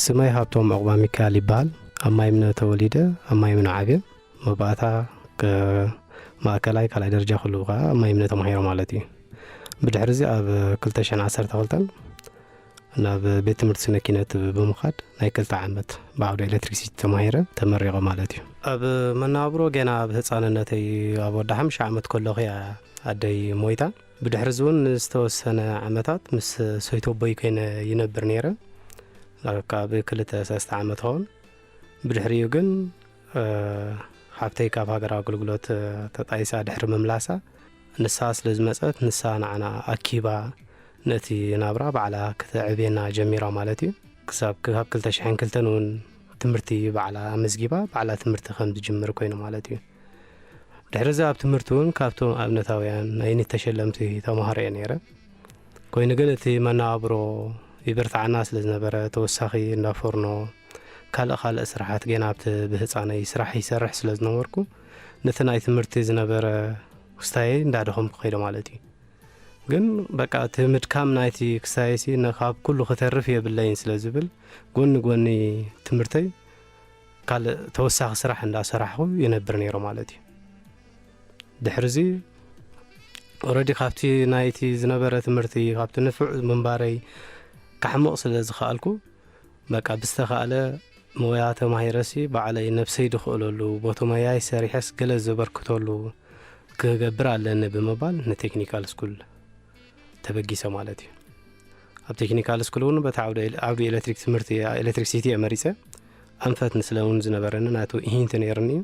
ስመይ ሃብቶም ዕቑባ ሚካኤል ይበሃል። ኣብ ማይምነ ተወሊደ፣ ኣብ ማይምነ ዓብየ። መባእታ ከ-፣ ማእከላይ ካልኣይ ደረጃ ኩሉ ከኣ ኣብ ማይምነ ተማሂረ ማለት እዩ። ብድሕሪ እዚ ኣብ ክልተ ሽሕን ዓሰርተ ክልተን ናብ ቤት ትምህርቲ ስነ ኪነት ብምኻድ ናይ ክልተ ዓመት ብዓውደ ኤሌክትሪክሲቲ ተማሂረ ተመሪቐ ማለት እዩ። ኣብ መነባብሮ ገና ኣብ ህፃንነተይ ኣብ ወዲ ሓሙሽተ ዓመት ከለኹ እያ ኣደይ ሞይታ። ብድሕሪ እዚ እውን ንዝተወሰነ ዓመታት ምስ ሰይተቦይ ኮይነ ይነብር ነይረ። ካብ ክልተ ሰለስተ ዓመት ኸውን። ብድሕሪኡ ግን፣ እ፣ ሓብተይ ካብ ሃገራዊ ኣገልግሎት፣ እ፣ ተጣይሳ ድሕሪ ምምላሳ፣ ንሳ ስለ ዝመጸት፣ ንሳ ንዓና ኣኪባ ነቲ ናብራ ባዕላ ክተዕብየና ጀሚራ ማለት እዩ። ክሳብ ካብ ክልተ ሽሕን ክልተን እውን ትምህርቲ ባዕላ ኣመዝጊባ፣ ባዕላ ትምህርቲ ከም ዝጅምር ኮይኑ ማለት እዩ። ድሕሪ እዚ ኣብ ትምህርቲ እውን ካብቶም ኣብነታውያን ናይ ዩኒት ተሸለምቲ ተማሃሮ እየ ነይረ። ኮይኑ ግን እቲ መነባብሮ ይብርትዓና ስለ ዝነበረ፣ ተወሳኺ እንዳ ፎርኖ፣ ካልእ ካልእ ስራሓት ገና ኣብቲ ብህፃነይ ስራሕ ይሰርሕ ስለ ዝነበርኩ፣ ነቲ ናይ ትምህርቲ ዝነበረ ውስታየይ እንዳደኸምኩ ከይደ ማለት እዩ። ግን በቃ እቲ ምድካም ናይቲ ክስታየሲ ነ-፣ ካብ ኩሉ ክተርፍ የብለይን ስለ ዝብል፣ ጎኒ ጎኒ ትምህርተይ ካልእ ተወሳኺ ስራሕ እንዳሰራሕኹ ይነብር ነይረ ማለት እዩ። ድሕሪ እዚ ኦረዲ ካብቲ ናይቲ ዝነበረ ትምህርቲ፣ ካብቲ ንፉዕ ምንባረይ ካሕምቕ ስለ ዝኸኣልኩ፣ በቃ ብዝተኻእለ ሞያ ተማሂረሲ ባዕለይ ነብሰይ ድኽእለሉ፣ ቦቲ ሞያይ ሰሪሐስ ገለ ዘበርክተሉ ክገብር ኣለኒ ብምባል ንቴክኒካል ስኩል ተበጊሰ ማለት እዩ። ኣብ ቴክኒካል ስኩል እውን በቲ ዓውዲ ኤለ-፣ ዓውዲ ኤሌክትሪክ ትምህርቲ፣ ኤሌክትሪክሲቲ እየ መሪጸ። ኣንፈት ንስለ እውን ዝነበረኒ ናቱ ኢሂንቲ ነይርኒ እዩ።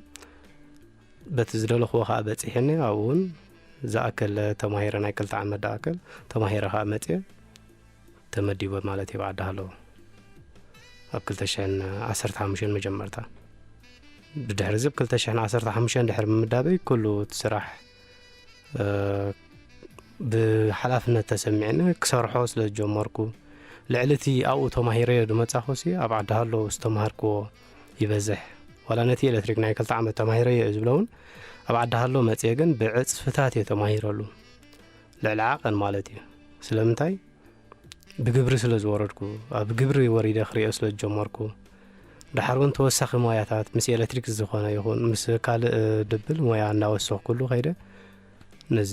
በቲ ዝደለኽዎ ኸዓ በጺሐኒ፣ ኣብኡ እውን ዝኣከለ ተማሂረ፣ ናይ ክልተ ዓመት ዝኣክል ተማሂረ ኸዓ መጽየ ተመዲበ ማለት እዩ፣ ኣብ ዓዲ ሃለዉ። ኣብ ክልተ ሽሕን ዓሰርተ ሓሙሽተን መጀመርታ። ብድሕሪ እዚ፣ ብ ክልተ ሽሕን ዓሰርተ ሓሙሽተን ድሕሪ ምምዳበይ፣ ኩሉ እቲ ስራሕ፣ እ፣ ብሓላፍነት ተሰሚዕኒ ክሰርሖ ስለ ዝጀመርኩ፣ ልዕሊ እቲ ኣብኡ ተማሂረዮ ዝመጻኹሲ፣ ኣብ ዓዲ ሃለዉ ዝተማሃርክዎ ይበዝሕ። ዋላ ነቲ ኤሌክትሪክ ናይ ክልተ ዓመት ተማሂረዮ እየ ዝብሎ እውን፣ ኣብ ዓዲ ሃለዉ መጽየ ግን ብዕጽፍታት እየ ተማሂረሉ። ልዕሊ ዓቐን ማለት እዩ። ስለምንታይ? ብግብሪ ስለ ዝወረድኩ፣ ኣብ ግብሪ ወሪደ ክሪኦ ስለ ዝጀመርኩ፣ ደሓር እውን ተወሳኺ ሞያታት ምስ ኤሌክትሪክ ዝኾነ ይኹን ምስ ካልእ ድብል ሞያ እናወሰኽኩሉ ከይደ ነዚ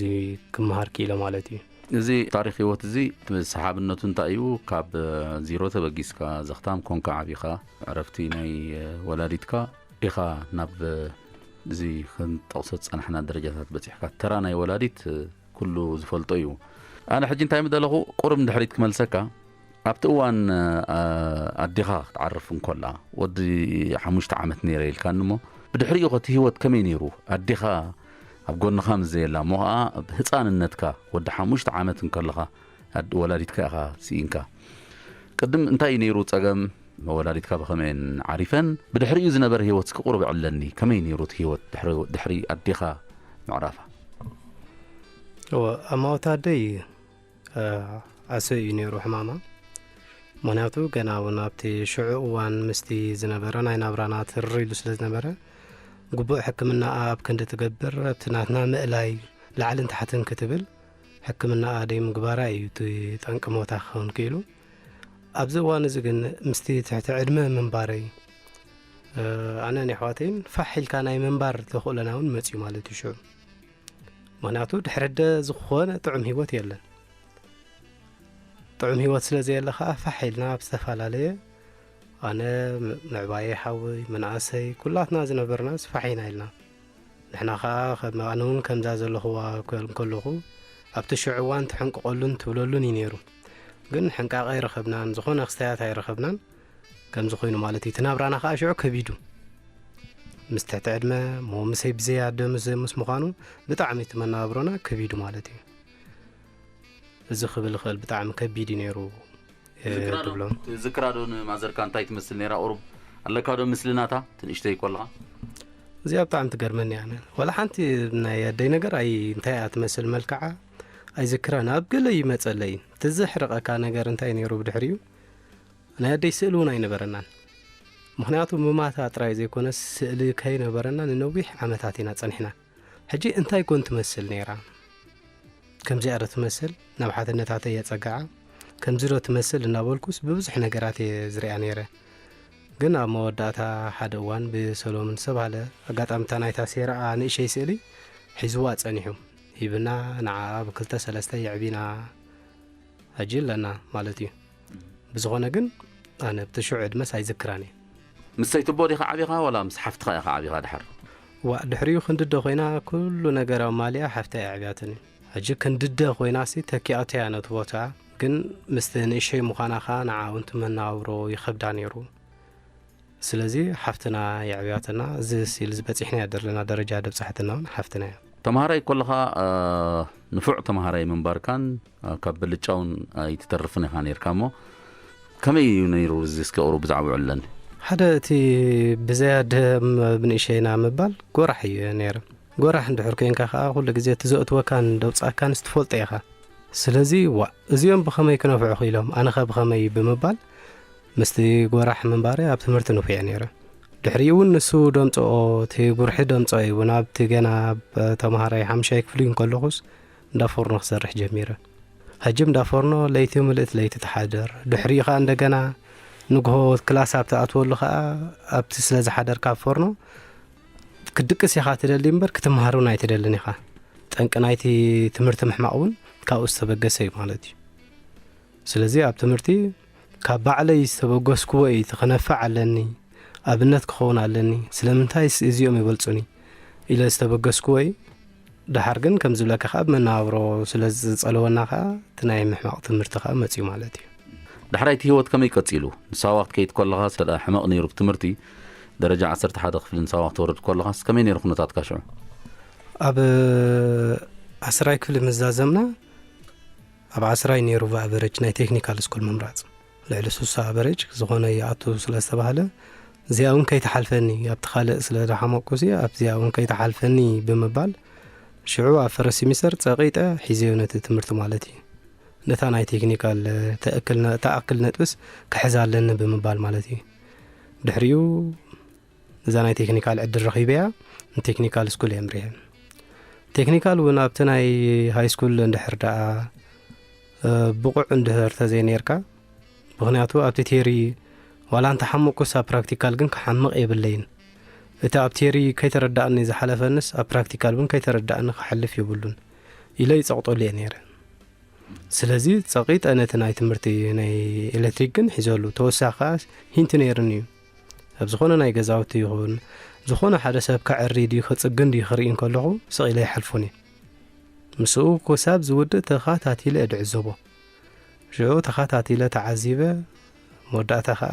ክመሃር ክኢለ ማለት እዩ። እዚ ታሪኽ ህይወት እዚ ሰሓብነቱ እንታይ እዩ? ካብ ዚሮ ተበጊስካ፣ ዘኽታም ኮንካ ዓቢኻ፣ ዕረፍቲ ናይ ወላዲትካ ኢኻ ናብ እዚ ክንጠቕሶ ዝጸናሕና ደረጃታት በጺሕካ። ተራ ናይ ወላዲት ኩሉ ዝፈልጦ እዩ። ኣነ ሕጂ እንታይ ምደለኹ፣ ቁሩብ ንድሕሪት ክመልሰካ፣ ኣብቲ እዋን፣ ኣ-፣ ኣዴኻ ክትዓርፍ እንኮላ፣ ወዲ ሓሙሽተ ዓመት ነይረ ኢልካኒ እሞ፣ ብድሕሪኡ ኸ እቲ ህይወት ከመይ ነይሩ? ኣዴኻ ኣብ ጎንኻ ምስ ዘየላ፣ እሞ ኸዓ ኣብ ህፃንነትካ፣ ወዲ ሓሙሽተ ዓመት እንከለኻ፣ ኣድ-፣ ወላዲትካ ኢኻ ስኢንካ። ቅድም እንታይ እዩ ነይሩ ጸገም? ወላዲትካ ብኸመየን ዓሪፈን? ብድሕሪኡ ዝነበረ ህይወት እስኪ ቁሩብ ዕለኒ። ከመይ ነይሩ እቲ ህይወት ድሕሪ፣ ድሕሪ ኣዴኻ ምዕራፋ? እወ፣ ኣማውታ ኣደይ፣ እ፣ ዓሶ እዩ ነይሩ ሕማማ። ምኽንያቱ ገና እውን ኣብቲ ሽዑ እዋን ምስቲ ዝነበረ ናይ ናብራና ትርር ኢሉ ስለ ዝነበረ፣ ግቡእ ሕክምናኣ ኣብ ክንዲ ትገብር፣ ኣብቲ ናትና ምእላይ ላዕልን ታሕትን ክትብል፣ ሕክምናኣ ደይምግባራ እዩ እቲ ጠንቂ ሞታ ክኸውን ክኢሉ። ኣብዚ እዋን እዚ ግን ምስቲ ትሕቲ ዕድመ ምንባረይ፣ እ፣ ኣነን የሕዋተይን ፋሕ ኢልካ ናይ ምንባር ተኽእሎና እውን መፅዩ ማለት እዩ ሽዑ። ምኽንያቱ ድሕሪ ኣደ ዝኾነ ጥዑም ህይወት የለን። ጥዑም ህይወት ስለ ዘየለ ኸዓ ፋሕ ኢልና ኣብ ዝተፈላለየ፣ ኣነ፣ ም-፣ ምዕባየ ሓወይ፣ ምንኣሰይ፣ ኩላትና ዝነበርናስ ፋሕ ኢና ኢልና። ንሕና ኸዓ ከም ኣነ እውን ከምዛ ዘለኹዋ ከ-፣ እንከለኹ ኣብቲ ሽዑ እዋን ትሕንቅቐሉን ትብለሉን እዩ ነይሩ። ግን ሕንቃቐ ኣይረኸብናን፣ ዝኾነ ክስታያት ኣይረኸብናን። ከምዚ ኮይኑ ማለት እዩ። እቲ ናብራና ኸዓ ሽዑ ከቢዱ። ምስ ትሕቲ ዕድመ፣ እሞ ምስይ ብዘይ ኣደ ምስ፣ ምስ ምዃኑ ብጣዕሚ እቲ መነባብሮና ከቢዱ ማለት እዩ። እዚ ክብል እኽእል ብጣዕሚ ከቢድ እዩ ነይሩ፣ እ፣ ትዝክራ ዶ፣ ትብሎ። ትዝክራ ዶ ንማዘርካ እንታይ ትመስል ነይራ? ቁሩብ ኣለካ ዶ ምስሊ ናታ? ትንእሽተይ ኮለኻ? እዚኣ ብጣዕሚ ትገርመኒ ኣነ። ዋላ ሓንቲ ናይ ኣደይ ነገር ኣይ-፣ እንታይ እያ ትመስል መልክዓ ኣይዝክራን። ኣብ ገለ ይመጸለይ። እቲ ዘሕርቐካ ነገር እንታይ ነይሩ ብድሕሪኡ? ናይ ኣደይ ስእሊ እውን ኣይነበረናን። ምኽንያቱ ምማታ ጥራይ ዘይኮነስ ስእሊ ከይነበረና ንነዊሕ ዓመታት ኢና ጸኒሕና። ሕጂ እንታይ ኮን ትመስል ነይራ? ከምዚኣ ዶ ትመስል? ናብ ሓትነታተይ የጸግዓ። ከምዚ ዶ ትመስል እናበልኩስ ብብዙሕ ነገራት እየ ዝሪኣ ነይረ። ግን ኣብ መወዳእታ ሓደ እዋን ብሰሎምን ዝተባህለ ኣጋጣሚ እታ ናይታ ሴራኣ ንእሸይ ስእሊ ሒዝዋ ጸኒሑ። ሂብና ንዓኣ ብክልተ ሰለስተ የዕቢና ሕጂ ኣለና ማለት እዩ። ብዝኾነ ግን ኣነ ብቲ ሽዑ ዕድመስ ኣይዝክራን እየ። ምስ ሰይትቦ ዲኻ ዓቢኻ ዋላ ምስ ሓፍትኻ ኢኻ ዓቢኻ ድሓር? ዋ ድሕሪኡ ክንድደ ኮይና ኩሉ ነገር ኣማሊኣ ሓፍታ እያ ኣዕብያትኒ። ሕጂ ክንድደ ኮይናሲ ተኪኣቶ እያ ነቲ ቦታ። ግን ምስቲ ንእሸይ ምዃና ኸኣ ንዓ እውን እቲ መነባብሮ ይኸብዳ ነይሩ። ስለዚ ሓፍትና የዕብያትና እዚ ሲል ዝበፂሕናዮ ዘለና ደረጃ ደብፃሕትና እውን ሓፍትና እያ። ተምሃራይ ኮለኻ ንፉዕ ተምሃራይ ምንባርካን ካብ ብልጫውን ኣይትተርፍን ኢኻ ነርካ እሞ ከመይ እዩ ነይሩ? እዚ እስኪ ቁሩብ ብዛዕባኡ ኣለኒ። ሓደ እቲ ብዘይ ኣደ ብንእሸይና ምባል ጎራሕ እዩ ነይሩ። ጎራሕ እንድሕር ኮንካ ከዓ ኩሉ ግዜ እቲ ዘእትወካን ደውፃእካን ስትፈልጦ ኢኻ። ስለዚ ዋ እዚኦም ብኸመይ ክነፍዑ ክኢሎም ኣነኸ ብኸመይ ብምባል ምስቲ ጎራሕ ምንባረይ ኣብ ትምህርቲ ንፉዕ እየ ነይረ። ድሕሪኡ እውን ንሱ ደምፅኦ እቲ ጉርሒ ደምፅኦ እዩ ናብቲ ገና ኣብ ተምሃራይ ሓምሻይ ክፍሊ እንከለኹስ እንዳ ፎርኖ ክሰርሕ ጀሚረ። ሕጂ እንዳ ፎርኖ ለይቲ ምልእት ለይቲ ትሓድር። ድሕሪኡ ከዓ እንደገና ንግሆ ክላስ ኣብ ትኣትወሉ ከዓ ኣብቲ ስለ ዝሓደርካ ኣብ ፎርኖ ክትድቅስ ኢኻ ትደሊ እምበር ክትምሃር እውን ኣይትደልን ኢኻ። ጠንቂ ናይቲ ትምህርቲ ምሕማቕ እውን ካብኡ ዝተበገሰ እዩ ማለት እዩ። ስለዚ ኣብ ትምህርቲ ካብ ባዕለይ ዝተበገስክዎ እዩ እቲ ክነፍዕ ኣለኒ ኣብነት ክኸውን ኣለኒ ስለምንታይስ እዚኦም ይበልፁኒ ኢለ ዝተበገስክዎ እዩ። ደሓር ግን ከም ዝብለካ ከዓ ብመነባብሮ ስለ ዝፀለወና ከዓ እቲ ናይ ምሕማቕ ትምህርቲ ከዓ መፅዩ ማለት እዩ። ዳሕራይ እቲ ህይወት ከመይ ቀፂሉ? ንሳዋ ክትከይድ ከለኻ ስለ ሕመቕ ነይሩ ብትምህርቲ ደረጃ ዓሰርተ ሓደ ክፍሊ ንሳዋ ክትወርድ ከለኻስ ከመይ ነይሩ ኩነታትካ ሽዑ? ኣብ ዓስራይ ክፍሊ ምስ ዛዘምና ኣብ ዓስራይ ነይሩ ብኣቨረጅ ናይ ቴክኒካል ስኩል ምምራፅ። ልዕሊ ሱሳ ኣቨረጅ ዝኾነ ይኣቱ ስለ ዝተባህለ እዚኣ እውን ከይትሓልፈኒ ኣብቲ ካልእ ስለ ዝሓመቅኩሲ ኣብዚኣ እውን ከይትሓልፈኒ ብምባል ሽዑ ኣብ ፈረስ ሲሚስተር ፀቒጠ ሒዘዮ ነቲ ትምህርቲ ማለት እዩ። ነታ ናይ ቴክኒካል ተኣክል ነጥብስ ክሕዝ ኣለኒ ብምባል ማለት እዩ። ድሕሪኡ እዛ ናይ ቴክኒካል ዕድል ረኺበያ ንቴክኒካል ስኩል እየ ምሪሐ። ቴክኒካል እውን ኣብቲ ናይ ሃይ ስኩል እንድሕር ደኣ ብቑዕ እንድሕር ተዘይነርካ ምክንያቱ ኣብቲ ቴሪ ዋላ እንተሓመቅኩስ ኣብ ፕራክቲካል ግን ክሓምቕ የብለይን። እቲ ኣብ ቴሪ ከይተረዳእኒ ዝሓለፈንስ ኣብ ፕራክቲካል እውን ከይተረዳእኒ ክሓልፍ የብሉን ኢለ ይፀቕጠሉ እየ ነይረ። ስለዚ ፀቒጠ ነቲ ናይ ትምህርቲ ናይ ኤሌክትሪክ ግን ሒዘሉ ተወሳኺ ከዓ ሂንቲ ነይርኒ እዩ። ኣብ ዝኾነ ናይ ገዛውቲ ይኹን ዝኾነ ሓደ ሰብ ከዕሪ ድዩ ከፅግን ድዩ ክርኢ እንከለኹ ስቕ ኢለ ይሓልፉኒ። ምስኡ ክሳብ ዝውድእ ተኸታቲለ እድዕዘቦ። ሽዑ ተኸታቲለ ተዓዚበ መወዳእታ ከዓ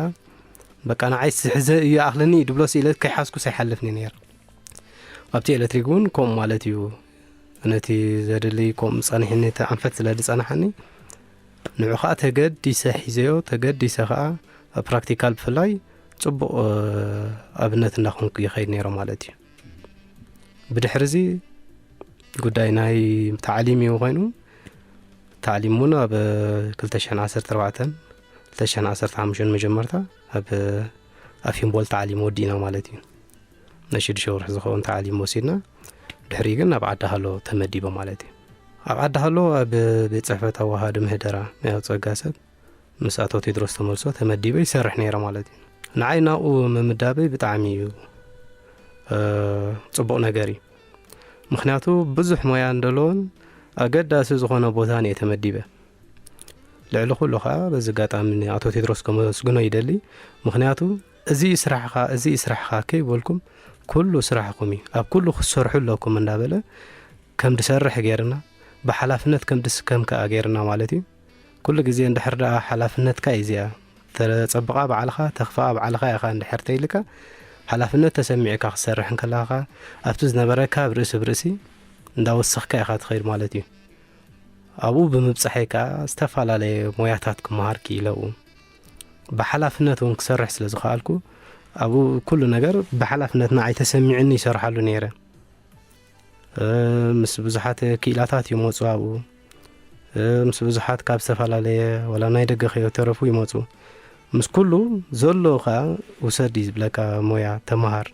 በቃ ንዓይ ዝሕዘ እዩ ኣኽለኒ እዩ ድብሎ ስኢለት ከይሓዝኩስ ኣይሓልፍኒ ነይረ። ኣብቲ ኤሌክትሪክ እውን ከምኡ ማለት እዩ። ነቲ ዘድሊ ከምኡ ጸኒሕኒ እቲ ኣንፈት ስለ ዝጸናሓኒ ንዑ ከዓ ተገዲሰ ሒዘዮ ተገዲሰ ከዓ ኣብ ፕራክቲካል ብፍላይ ጽቡቕ ኣብነት እንዳኾንኩ ይኸይድ ነይረ ማለት እዩ። ብድሕርዚ ጉዳይ ናይ ታዕሊም እዩ ኮይኑ ታዕሊም እውን ኣብ ክልተ ሽሕን ዓሰርተ ኣርባዕተን ክልተ ሽሕን ዓሰርተ ሓሙሽተን መጀመርታ ኣብ ኣፊምቦል ታዕሊም ወዲእና ማለት እዩ። ናይ ሽዱሽተ ወርሒ ዝኸውን ታዕሊም ወሲድና ድሕሪ ግን ኣብ ዓዲ ሃሎ ተመዲበ ማለት እዩ። ኣብ ዓዲ ሃሎ ኣብ ቤት ጽሕፈት ኣዋሃዲ ምህደራ ናይ ኣውፀጋ ሰብ ምስ ኣቶ ቴድሮስ ተመልሶ ተመዲበ ይሰርሕ ነይረ ማለት እዩ። ንዓይ ናብኡ ምምዳበይ ብጣዕሚ እዩ ጽቡቕ ነገር እዩ። ምክንያቱ ብዙሕ ሞያ እንደለዎን ኣገዳሲ ዝኾነ ቦታን እየ ተመዲበ። ልዕሊ ኩሉ ከዓ በዚ ኣጋጣሚ ንኣቶ ቴድሮስ ከመስግኖ ይደሊ። ምክንያቱ እዚ ስራሕኻ እዚ ስራሕኻ ከይበልኩም ኩሉ ስራሕኩም እዩ ኣብ ኩሉ ክትሰርሑ ኣለኩም እንዳበለ ከም ድሰርሕ ገይርና ብሓላፍነት ከም ድስከም ከዓ ገይርና ማለት እዩ። ኩሉ ግዜ እንድሕር ደኣ ሓላፍነትካ እዩ እዚኣ። ተጸብቓ ባዕልኻ፣ ተኽፍኣ ባዕልኻ ኢኻ እንድሕር ተይልካ፣ ሓላፍነት ተሰሚዑካ ክትሰርሕ እንከለኻ፣ ኣብቲ ዝነበረካ ብርእሲ ብርእሲ እንዳወሰኽካ ኢኻ ትኸይድ ማለት እዩ። ኣብኡ ብምብጻሐይ ከኣ ዝተፈላለየ ሞያታት ክመሃር ክኢለ ኣብኡ። ብሓላፍነት እውን ክሰርሕ ስለ ዝኸኣልኩ፣ ኣብኡ ኩሉ ነገር ብሓላፍነት ንዓይ ተሰሚዑኒ ይሰርሓሉ ነይረ። ምስ ብዙሓት ክኢላታት ይመፁ ኣብኡ ምስ ብዙሓት ካብ ዝተፈላለየ ወላ ናይ ደገ ከይተረፉ ይመፁ። ምስ ኩሉ ዘሎ ከዓ ውሰድ እዩ ዝብለካ ሞያ ተምሃር።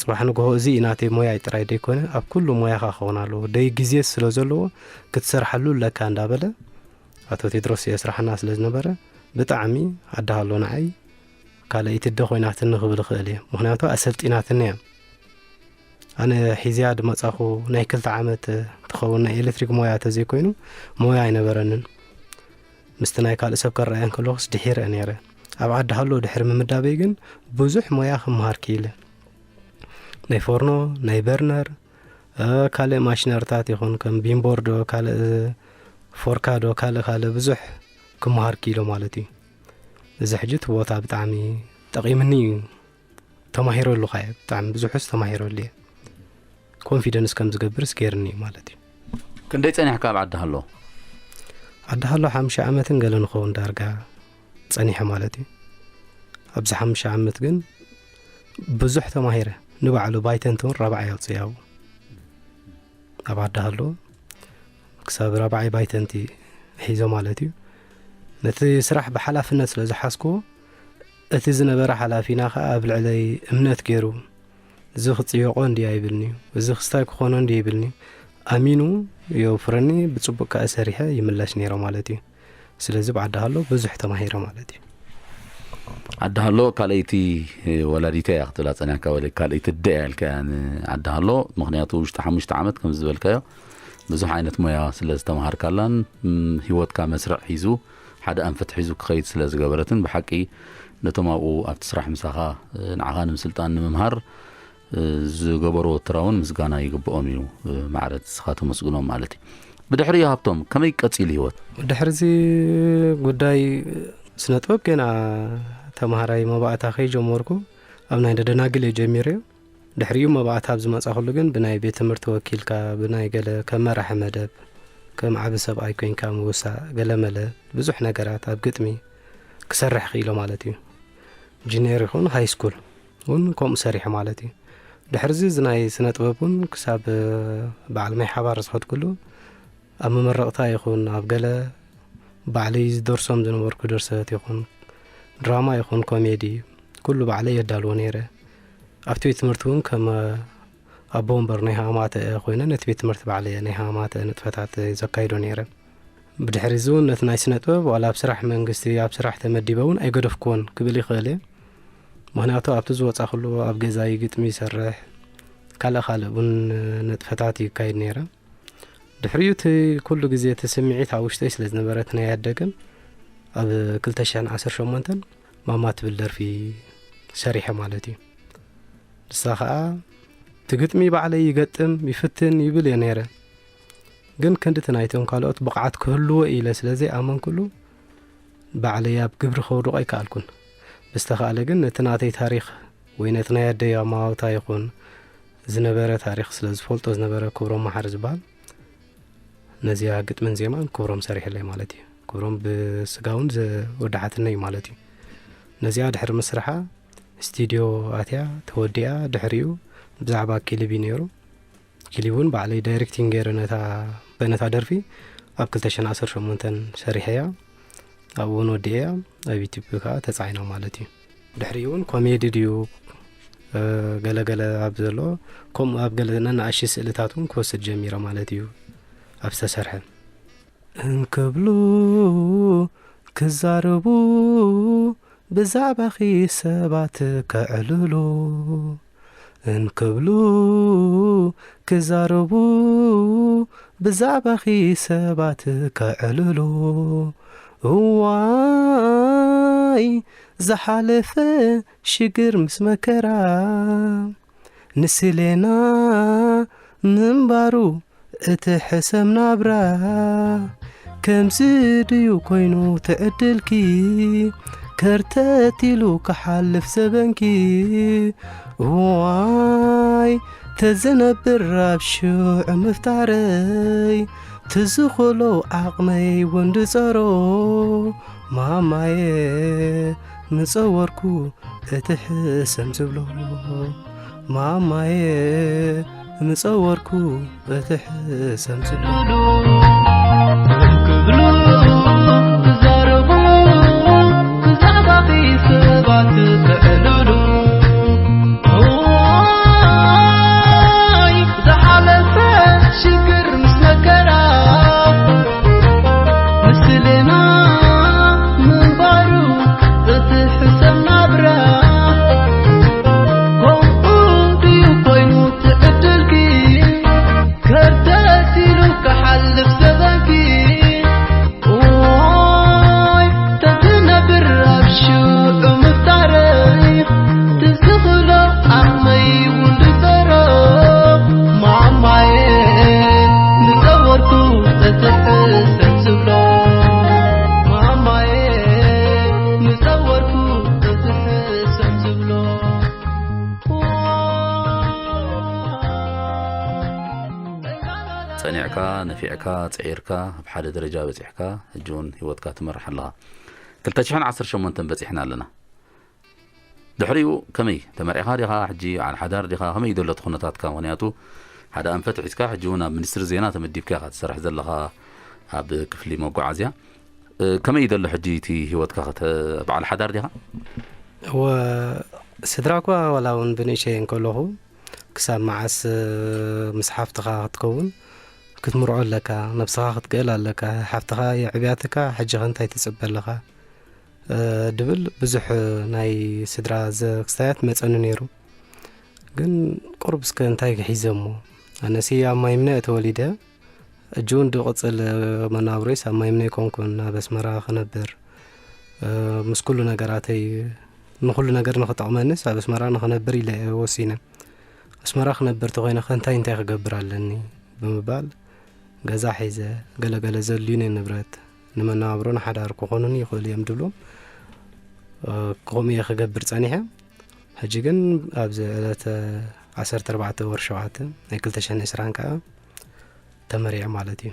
ፅባሕ ንግሆ እዚ እዩ ናተይ ሞያ ጥራይ ደይኮነ ኣብ ኩሉ ሞያኻ ክኸውን ኣለዎ ደይ ግዜ ስለ ዘለዎ ክትሰርሓሉ ኣለካ እንዳበለ ኣቶ ቴድሮስ የስራሕና ስለ ዝነበረ ብጣዕሚ ኣዳሃሎ ንዓይ ካልኣይቲ ኣደ ኮይናትኒ ክብል እኽእል እየ። ምኽንያቱ ኣሰልጢናትኒ እያ። ኣነ ሒዝያ ዝመጻኹ ናይ ክልተ ዓመት ትኸውን ናይ ኤሌክትሪክ ሞያ ተዘይኮይኑ ሞያ ኣይነበረንን። ምስቲ ናይ ካልእ ሰብ ከረኣየን ከለኹስ ድሒረ ነይረ። ኣብ ዓዲ ሃሎ ድሕሪ ምምዳበይ ግን ብዙሕ ሞያ ክመሃር ክኢለ። ናይ ፎርኖ፣ ናይ በርነር፣ እ፣ ካልእ ማሽነርታት ይኹን ከም ቢምቦርዶ፣ ካልእ ፎርካዶ፣ ካልእ ካልእ ብዙሕ ክመሃር ክኢሎ ማለት እዩ። እዚ ሕጂ እቲ ቦታ ብጣዕሚ ጠቒምኒ እዩ። ተማሂረሉ ኸየ ብጣዕሚ ብዙሕስ ተማሂረሉ እየ። ኮንፊደንስ ከም ዝገብርስ ገይርኒ እዩ ማለት እዩ። ክንደይ ጸኒሕካ ኣብ ዓዲ ሃሎ? ዓዲ ሃሎ ሓምሻ ዓመትን ገለ ንኸውን ዳርጋ ጸኒሐ ማለት እዩ። ኣብዚ ሓምሻ ዓመት ግን ብዙሕ ተማሂረ። ንባዕሉ ባይተንት እውን ራብዓይ ኣውፅእ ያው ኣብ ዓዲ ሃሎ ክሳብ ራብዓይ ባይተንቲ ሒዞ ማለት እዩ። ነቲ ስራሕ ብሓላፍነት ስለ ዝሓዝክዎ እቲ ዝነበረ ሓላፊና ከዓ ኣብ ልዕለይ እምነት ገይሩ እዚ ክፅየቆ እንዲ ኣይብልኒ እዩ፣ እዚ ክስታይ ክኾኖ እንዲ ይብልኒ ኣሚኑ የውፍረኒ። ብፅቡቅ ከዓ ሰሪሐ ይምላሽ ነይረ ማለት እዩ። ስለዚ ብዓዲ ሃሎ ብዙሕ ተማሂረ ማለት እዩ። ዓዲ ሃሎ ካልኣይቲ ወላዲተ እያ ክትብላ ጸኒሕካ፣ ወይ ካልኣይቲ ኣደ እያ ኢልካ እያ ንዓዲ ሃሎ። ምኽንያቱ ውሽጢ ሓሙሽተ ዓመት ከም ዝበልካዮ ብዙሕ ዓይነት ሞያ ስለ ዝተምሃርካላን፣ ም፣ ህይወትካ መስርዕ ሒዙ ሓደ ኣንፈት ሒዙ ክኸይድ ስለ ዝገበረትን፣ ብሓቂ ነቶም ኣብኡ ኣብቲ ስራሕ ምሳኻ፣ እ፣ ንዓኻ ንምስልጣን ንምምሃር፣ እ፣ ዝገበርዎ ትራ እውን ምስጋና ይግብኦም እዩ። እ፣ ማዕረ ንስኻ ተመስግኖም ማለት እዩ። ብድሕሪ ሃብቶም ከመይ ቀጺሉ ህይወት? ድሕርዚ ጉዳይ ስነ ጥበብ ገና ተምሃራይ መባእታ ከይጀመርኩ ኣብ ናይ ደናግል እየ ጀሚረዮ። ድሕሪኡ መባእታ ኣብ ዝመጻኹሉ ግን ብናይ ቤት ትምህርቲ ወኪልካ ብናይ ገለ ከም መራሒ መደብ ከም ዓቢ ሰብኣይ ኮይንካ ምውሳእ ገለ መለ ብዙሕ ነገራት ኣብ ግጥሚ ክሰርሕ ክኢሎ ማለት እዩ። ጁኒየር ይኹን ሃይ ስኩል እውን ከምኡ ሰሪሐ ማለት እዩ። ድሕርዚ እዚ ናይ ስነ ጥበብ እውን ክሳብ በዓል ማይ ሓባር ዝኸድኩሉ ኣብ መመረቕታ ይኹን ኣብ ገለ ባዕለይ ዝደርሶም ዝነበርኩ ድርሰት ይኹን ድራማ ይኹን ኮሜዲ ኩሉ ባዕለይ የዳልዎ ነይረ። ኣብቲ ቤት ትምህርቲ እውን ከም ኣቦ ወንበር ናይ ሃማተ ኮይነ ነቲ ቤት ትምህርቲ ባዕለየ ናይ ሃማተ ንጥፈታት ዘካይዶ ነይረ። ብድሕሪ እዚ እውን ነቲ ናይ ስነ ጥበብ ዋላ ኣብ ስራሕ መንግስቲ ኣብ ስራሕ ተመዲበ እውን ኣይገደፍክዎን ክብል ይኽእል እየ። ምኽንያቱ ኣብቲ ዝወፃ ኩሉ ኣብ ገዛይ ግጥሚ ይሰርሕ፣ ካልእ ካልእ እውን ንጥፈታት ይካይድ ነይረ። ድሕሪኡ እቲ ኩሉ ግዜ እቲ ስምዒት ኣብ ውሽጠይ ስለ ዝነበረ እቲ ናይ ኣደግን ኣብ ክልተ ሽሕን ዓሰርተ ሸሞንተን ማማ ትብል ደርፊ ሰሪሐ ማለት እዩ። ንሳ ኸዓ እቲ ግጥሚ ባዕለይ ይገጥም ይፍትን ይብል እየ ነይረ። ግን ክንድቲ ናይቶም ካልኦት ብቕዓት ክህልዎ ኢለ ስለ ዘይኣመንኩሉ ባዕለይ ኣብ ግብሪ ከውድቖ ኣይከኣልኩን። ብዝተኻእለ ግን ነቲ ናተይ ታሪኽ ወይ ነቲ ናይ ኣደይ ኣማውታ ይኹን ዝነበረ ታሪኽ ስለ ዝፈልጦ ዝነበረ ክብሮም መሓሪ ዝበሃል ነዚኣ ግጥምን ዜማን ክብሮም ሰሪሕለይ ማለት እዩ። ክብሮም ብስጋውን ዘወዳሓትነይ ማለት እዩ። ነዚኣ ድሕሪ ምስርሓ ስቱዲዮ ኣትያ ተወዲኣ ድሕሪኡ ብዛዕባ ክሊብ እዩ ነይሩ። ክሊብ እውን ባዕለይ ዳይሬክቲንግ ገይረ ነታ ነታ ደርፊ ኣብ ክልተ ሽሕን ዓሰርተ ሸሞንተን ሰሪሐያ ኣብኡ እውን ወዲኤያ ኣብ ዩቲብ ከዓ ተፃዒና ማለት እዩ። ድሕሪኡ እውን ኮሜዲ ድዩ ገለገለ ኣብ ዘሎ ከምኡ ኣብ ገለ ነናእሺ ስእልታት እውን ክወስድ ጀሚረ ማለት እዩ። ኣብ ዝተሰርሐ እንክብሉ ክዛረቡ ብዛዕባኺ ሰባት ከዕልሉ እንክብሉ ክዛረቡ ብዛዕባኺ ሰባት ከዕልሉ እዋይ ዝሓለፈ ሽግር ምስ መከራ ንስሌና ምንባሩ እቲ ሕሰም ናብራ ከምዚ ድዩ ኮይኑ ትዕድልኪ ከርተት ኢሉ ክሓልፍ ዘበንኪ እዋይ ተዝነብር ኣብ ሽዑ ምፍጣረይ ትዝኽሎ ዓቕመይ ወንድፀሮ ማማየ ምፀወርኩ እቲ ሕሰም ዝብሎ ማማየ ምፀወርኩ እቲ ሕሰም ዝብሎ ክብሉ ክዛረቡ ብዛዕባኺ ሰባት ክዕልሉ እዋይ ዝሓለፈ ሽግር ምስ መከራ ምስልና ምንባሩ እቲ ሕሰም ናብራ ጸኒዕካ፣ ነፊዕካ፣ ጽዒርካ፣ ኣብ ሓደ ደረጃ በጺሕካ፣ ሕጂ እውን ህይወትካ ትመርሕ ኣለኻ። ክልተ ሽሕን ዓሰርተ ሸሞንተን በጺሕና ኣለና። ድሕሪኡ ከመይ ተመሪዕካ ዲኻ? ሕጂ በዓል ሓዳር ዲኻ? ከመይ እዩ ዘሎ እቲ ኩነታትካ? ምኽንያቱ ሓደ ኣንፈት ሒዝካ ሕጂ እውን ኣብ ሚኒስትሪ ዜና ተመዲብካ ኢኻ ትሰርሕ ዘለኻ ኣብ ክፍሊ መጓዓዝያ። እ፣ ከመይ እዩ ዘሎ ሕጂ እቲ ህይወትካ? ከተ-፣ በዓል ሓዳር ዲኻ? እወ፣ ስድራ እኳ ዋላ እውን ብንእሸይ እንከለኹ ክሳብ መዓስ፣ እ፣ ምስ ሓፍትኻ ክትከውን ክትምርዖ ኣለካ፣ ነብስኻ ክትክእል ኣለካ፣ ሓፍትኻ የዕብያትካ፣ ሕጂ ኸ እንታይ ትጽበ ኣለኻ? እ፣ ድብል ብዙሕ ናይ ስድራ ዘ-፣ ክስታያት መጸኒ ነይሩ። ግን ቁሩብ እስከ እንታይ ሒዘ እሞ? ኣነሲ ኣብ ማይምነ እየ ተወሊደ። ሕጂ እውን ድቕጽል መናብሮይስ ኣብ ማይምነ ኣይኮንኩን፣ ኣብ ኣስመራ ክነብር፣ እ፣ ምስ ኩሉ ነገራተይ፣ ንኹሉ ነገር ንኽጠቕመንስ ኣብ ኣስመራ ንኽነብር ኢለ እየ ወሲነ። ኣስመራ ክነብር ተኾይነ ከ እንታይ እንታይ ክገብር ኣለኒ? ብምባል ገዛ ሒዘ፣ ገለገለ ዘድልዩኒ ንብረት፣ ንመነባብሮ ንሓዳር ክኾኑኒ ይኽእሉ እዮም ድብሎም፣ እ፣ ከምኡ እየ ክገብር ጸኒሐ። ሕጂ ግን ኣብዚ ዕለት ዓሰርተ ኣርባዕተ ወር ሸውዓተ ናይ ክልተ ሽሕን ዕስራን ከኣ ተመሪዐ ማለት እዩ።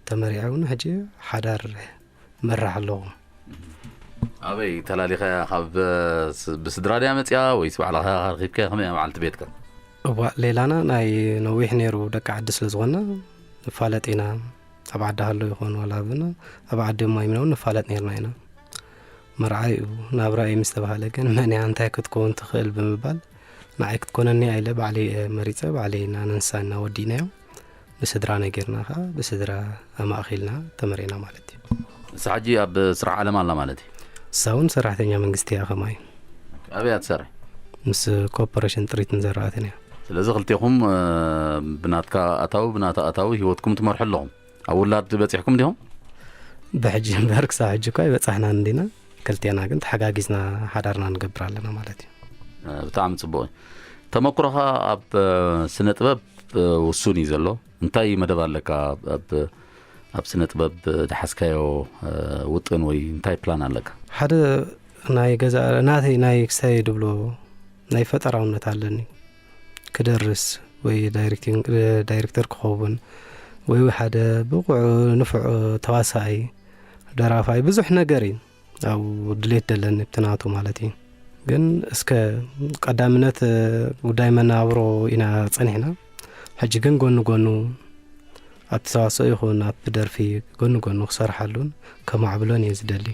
ተመሪዐ እውን ሕጂ ሓዳር መራሕ ኣለኹ። ኣበይ ተላሊኸ? ካብ ስ-፣ ብስድራ ድያ መጽያ ወይስ ባዕልኻ ረኺብካ? ከመይ እያ መዓልቲ ቤትካ? እዋእ፣ ሌላና ናይ ነዊሕ ነይሩ ደቂ ዓዲ ስለ ዝኾንና ንፋለጥ ኢና። ኣብ ዓዲ ሃሎ ይኾን ዋላ ኣብና፣ ኣብ ዓዲ እሞ ኣይምነውን ንፋለጥ ነይርና ኢና። መርዓ እዩ፣ ናብራ እዩ ምስ ተባሃለ ግን መን እያ እንታይ ክትከውን ትኽእል ብምባል ንዓይ ክትኮነኒ ኣኢለ ባዕለይ እየ መሪጸ፣ ባዕለይ እና ንንሳ እና ወዲእናዮ። ብስድራ ነጊርና ኸዓ ብስድራ ኣማእኺልና ተመሪዕና ማለት እዩ። ንሳ ሕጂ ኣብ ስራሕ ዓለም ኣላ ማለት እዩ? ንሳ እውን ሰራሕተኛ መንግስቲ እያ ከማይ። ኣበይ እያ ትሰርሕ? ምስ ኮርፖሬሽን ጥሪትን ዘራእትን እያ። ስለዚ ክልቴኹም፣ እ፣ ብናትካ ኣታዊ ብናታ ኣታዊ ህይወትኩም ትመርሑ ኣለኹም። ኣብ ውላድ በጺሕኩም ዲኹም? ብሕጂ እምበር ክሳብ ሕጂ እኳ ኣይበጻሕናን እንዲና። ክልቴና ግን ተሓጋጊዝና ሓዳርና ንገብር ኣለና ማለት እዩ። እ፣ ብጣዕሚ ጽቡቕ እዩ። ተመኩሮኻ ኣብ፣ እ፣ ስነ ጥበብ፣ እ፣ ውሱን እዩ ዘሎ። እንታይ መደብ ኣለካ? ኣብ፣ ኣብ ስነ ጥበብ ዝሓዝካዮ፣ እ፣ ውጥን ወይ እንታይ ፕላን ኣለካ? ሓደ ናይ ገዛ ናተይ ናይ ክሳይ ድብሎ ናይ ፈጠራውነት ኣለኒ። ክደርስ ወይ ዳይሬክቲንግ፣ ዳይሬክተር ክኸውን ወይ ሓደ ብቑዕ ንፉዕ ተዋሳኣይ፣ ደራፋይ፣ ብዙሕ ነገር እዩ ኣብኡ ድሌት ደለኒ፣ ብቲ ናቱ ማለት እዩ። ግን እስከ ቀዳምነት፣ እ፣ ጉዳይ መነባብሮ ኢና ጸኒሕና። ሕጂ ግን ጎኒ ጎኑ ኣብቲ ተዋስኦ ይኹን ኣብ ደርፊ ጎኒ ጎኑ ክሰርሓሉን ከማዕብሎን እየ ዝደሊ።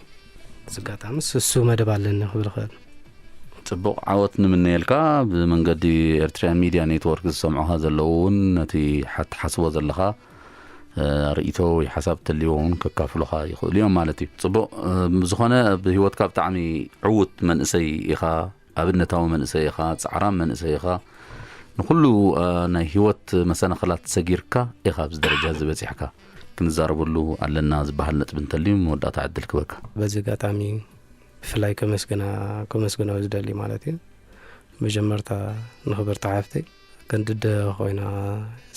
እዚ ኣጋጣሚ እሱ መደብ ኣለኒ ክብል እኽእል። ጽቡቕ ዓወት ንምነየልካ። ብመንገዲ ኤርትራያን ሚድያ ኔትወርክ ዝሰምዑኻ ዘለዉ እውን ነቲ ሓ-፣ ትሓስቦ ዘለኻ፣ እ፣ ርእይቶ ወይ ሓሳብ ተልይዎ እውን ከካፍሉኻ ይኽእሉ እዮም ማለት እዩ። ጽቡቕ፣ እ፣ ዝኾነ ኣብ ህይወትካ ብጣዕሚ ዕዉት መንእሰይ ኢኻ፣ ኣብነታዊ መንእሰይ ኢኻ፣ ጻዕራም መንእሰይ ኢኻ። ንኹሉ፣ እ፣ ናይ ህይወት መሰናኽላት ሰጊርካ ኢኻ ኣብዚ ደረጃ እዚ በጺሕካ። ክንዛረበሉ ኣለና ዝበሃል ነጥቢ እንተልዩ መወዳእታ ዕድል ክበካ። በዚ ኣጋጣሚ ብፍላይ ከመስግና፣ ከመስግኖ ዝደሊ ማለት እዩ። መጀመርታ ንኽብርቲ ሓፍተይ ክንድደ ኮይና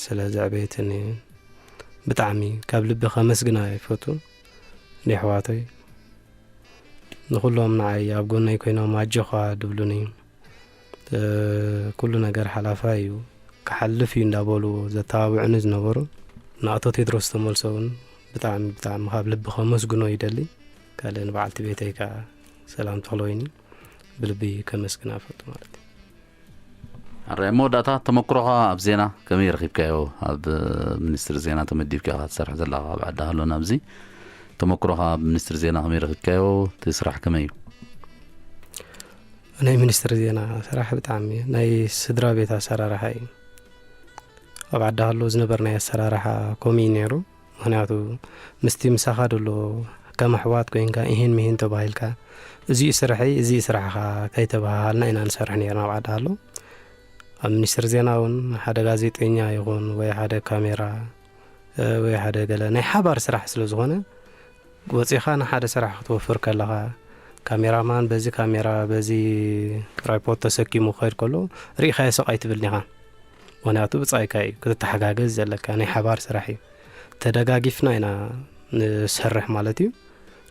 ስለ ዘዕበየትኒ ብጣዕሚ ካብ ልቢ ከመስግና ይፈቱ። ንኣሕዋተይ ንኹሎም ንዓይ ኣብ ጎነይ ኮይኖም ኣጆኻ ድብሉኒ፣ እ፣ ኩሉ ነገር ሓላፋይ እዩ፣ ክሓልፍ እዩ እንዳበሉ ዘተባብዑኒ ዝነበሩ ንኣቶ ቴድሮስ ተመልሶ እውን ብጣዕሚ፣ ብጣዕሚ ካብ ልቢ ከመስግኖ ይደሊ። ካልእ ንበዓልቲ ቤተይ ከኣ ሰላም ተኽለወይኒ ብልቢ ከመስግና እፈቱ ማለት እዩ። ኣራይ፣ መወዳእታ ተመክሮኻ ኣብ ዜና ከመይ ረኺብካዮ? ኣብ ሚኒስትሪ ዜና ተመዲብካ ኢኻ ትሰርሕ ዘለኻ ኣብ ዓዲ ሃሎ። ናብዚ ተመክሮኻ ኣብ ሚኒስትሪ ዜና ከመይ ረኺብካዮ? እቲ ስራሕ ከመይ እዩ? ናይ ሚኒስትሪ ዜና ስራሕ ብጣዕሚ ናይ ስድራ ቤት ኣሰራርሓ እዩ። ኣብ ዓዲ ሃሎ ዝነበርናይ ኣሰራርሓ ከምኡ እዩ ነይሩ። ምኽንያቱ ምስቲ ምሳኻ ደሎ ከም ኣሕዋት ኮይንካ፣ እሂን ምሂን ተባሂልካ፣ እዚ እዩ ስርሐይ፣ እዚ እዩ ስራሕኻ ከይተባሃሃልና ኢና ንሰርሕ ነይርና ኣብ ዓዲ ሃሎ። ኣብ ሚኒስትሪ ዜና እውን ሓደ ጋዜጠኛ ይኹን ወይ ሓደ ካሜራ፣ እ፣ ወይ ሓደ ገለ ናይ ሓባር ስራሕ ስለ ዝኾነ፣ ወጺኻ ንሓደ ስራሕ ክትወፍር ከለኻ፣ ካሜራማን በዚ ካሜራ፣ በዚ ትራይፖድ ተሰኪሙ ክኸይድ ከሎ፣ ርኢኻዮ ስቕ ኣይትብልን ኢኻ። ምኽንያቱ ብጻይካ እዩ፣ ክትተሓጋገዝ ዘለካ ናይ ሓባር ስራሕ እዩ። ተደጋጊፍና ኢና ንሰርሕ ማለት እዩ።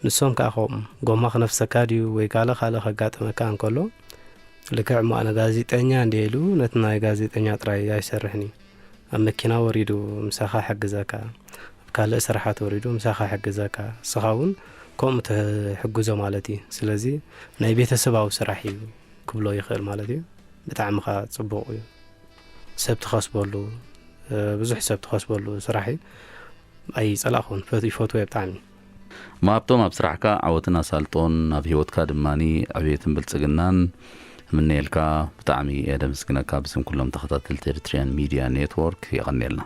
ንሶም ከኣ ከምኡ፣ ጎማ ክነፍሰካ ድዩ ወይ ካልእ ካልእ ከጋጥመካ እንከሎ፣ ልክዕ እሞ ኣነ ጋዜጠኛ እንድየ ኢሉ፣ ነቲ ናይ ጋዜጠኛ ጥራይ ኣይሰርሕን እዩ። ኣብ መኪና ወሪዱ ምሳኻ ሕግዘካ፣ ኣብ ካልእ ስራሓት ወሪዱ ምሳኻ ሕግዘካ፣ ንስኻ እውን ከምኡ ትሕግዞ ማለት እዩ። ስለዚ ናይ ቤተሰባዊ ስራሕ እዩ ክብሎ ይኽእል ማለት እዩ። ብጣዕሚ ኸዓ ጽቡቕ እዩ። ሰብ ትኸስበሉ፣ እ፣ ብዙሕ ሰብ ትኸስበሉ ስራሕ እዩ። ኣይጸላእኹን፣ ፈት-፣ ይፈትዎ እየ ብጣዕሚ። እሞ ሃብቶም፣ ኣብ ስራሕካ ዓወትን ኣሳልጦን፣ ኣብ ህይወትካ ድማ ዕብየትን ብልጽግናን እምነየልካ። ብጣዕሚ እየ ደመስግነካ ብስም ኩሎም ተኸታተልቲ ኤሪትሪያን ሚድያ ኔትወርክ። የቐንየልና።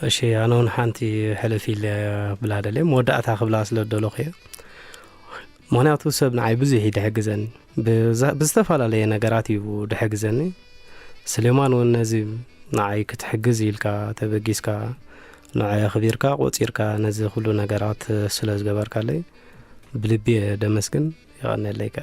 እሺ፣ ኣነ እውን ሓንቲ ሕልፍ ኢለ ክብላ ደልየ፣ መወዳእታ ክብላ ስለ ዝደለኹ እየ። ምኽንያቱ ሰብ ንዓይ ብዙሕ እዩ ድሕግዘኒ። ብዛ-፣ ብዝተፈላለየ ነገራት እዩ ድሕግዘኒ። ስሌማን እውን ነዚ ንዓይ ክትሕግዝ ኢልካ ተበጊስካ፣ ንዓይ ኣኽቢርካ፣ ቆጺርካ ነዚ ኩሉ ነገራት ስለ ዝገበርካለይ ብልቢ እየ ደመስግን። የቐንየለይካ።